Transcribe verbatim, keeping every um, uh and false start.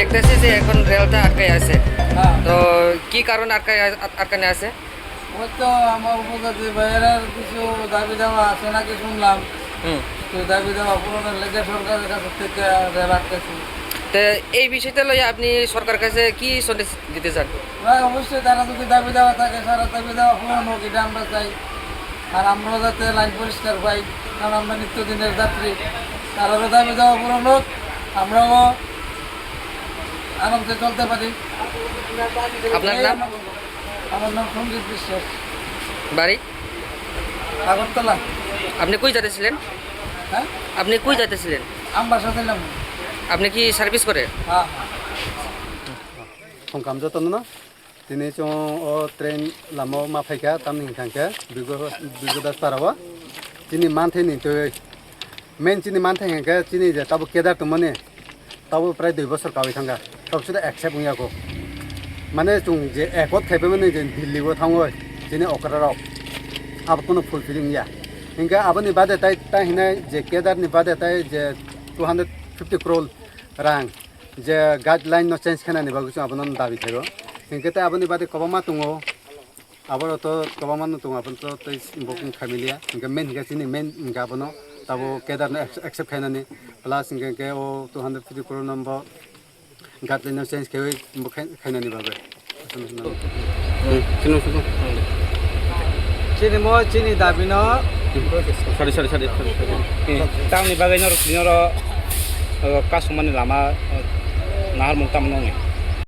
দেখতেছি যে এখন রেলটা আটকায় আছে। হ্যাঁ। তো কি কারণে আটকায় আ-, আটকানো আছে? ওই তো আমার উপজাতি ভাইয়েরার কিছু দাবি দাওয়া আছে নাকি শুনলাম। হুম। তো দাবি দাওয়া পূরণের লেগে সরকারের কাছ থেকে রেল আটকেছে। তো এই বিষয়টা লইয়া আপনি সরকারের কাছে কি সন্দেশ দিতে চান? না, অবশ্যই তারা যদি দাবি দাওয়া থাকে, সারা দাবি দাওয়া পূরণ হোক, এটা আমরা চাই। আর আমরাও যাতে লাইন পরিষ্কার পাই, কারণ আমরা নিত্যদিনের যাত্রী। তারারও দাবি দাওয়া পূরণ হোক, আমরাও আরামসে চলতে পারি। আপনার এই নাম? আমার, আমার নাম সঞ্জিত বিশ্বাস। বাড়ি? আগরতলা। আপনি কই যাতেছিলেন? হ্যাঁ? আপনি কই যাতেছিলেন? আমবাসা দিলাম। আপনি কি সার্ভিস করে? হ্যাঁ, হ্যাঁ। Songkam jotono no, tini chwng o train lama o ma phaikha, tamni hwnkha khe Bigo-, Bigodas para o chini manthai ni twi, main chini manthai hwnkha khe chini je tabuk kedar tongmani, tabuk prai dui bosor kawi thangkha, tabuk suda accept wngya kho. Mane chwng je accord khaipai mani je Delhi o thangwi chini okra rok abo kunu fulfilling ya. Hwnkhe aboni bade tai, tai hinai je kedar ni bade tai je two hundred fifty crore rang je guideline no change khainani bagwi chwng abono dabi khaio. Hinkhe tei aboni bade kwbangma tongo, aboro to kwbangma no tongo, abono to tei bokong khaimiliya. Hinkhe main hinkhe chini main hinkhe abono tabo kedar no ac-, accept khainani, plus hinkhe, hinkhe o two hundred fifty crore no bo guideline no change khaiwi bo khai-, khainani bagwi. Chini mo chini dabi no. Sorry, sorry, sorry, sorry, sorry. Tamni bagwi norok tini oro, o, kasumani lama, o, naharmung tamo nongni?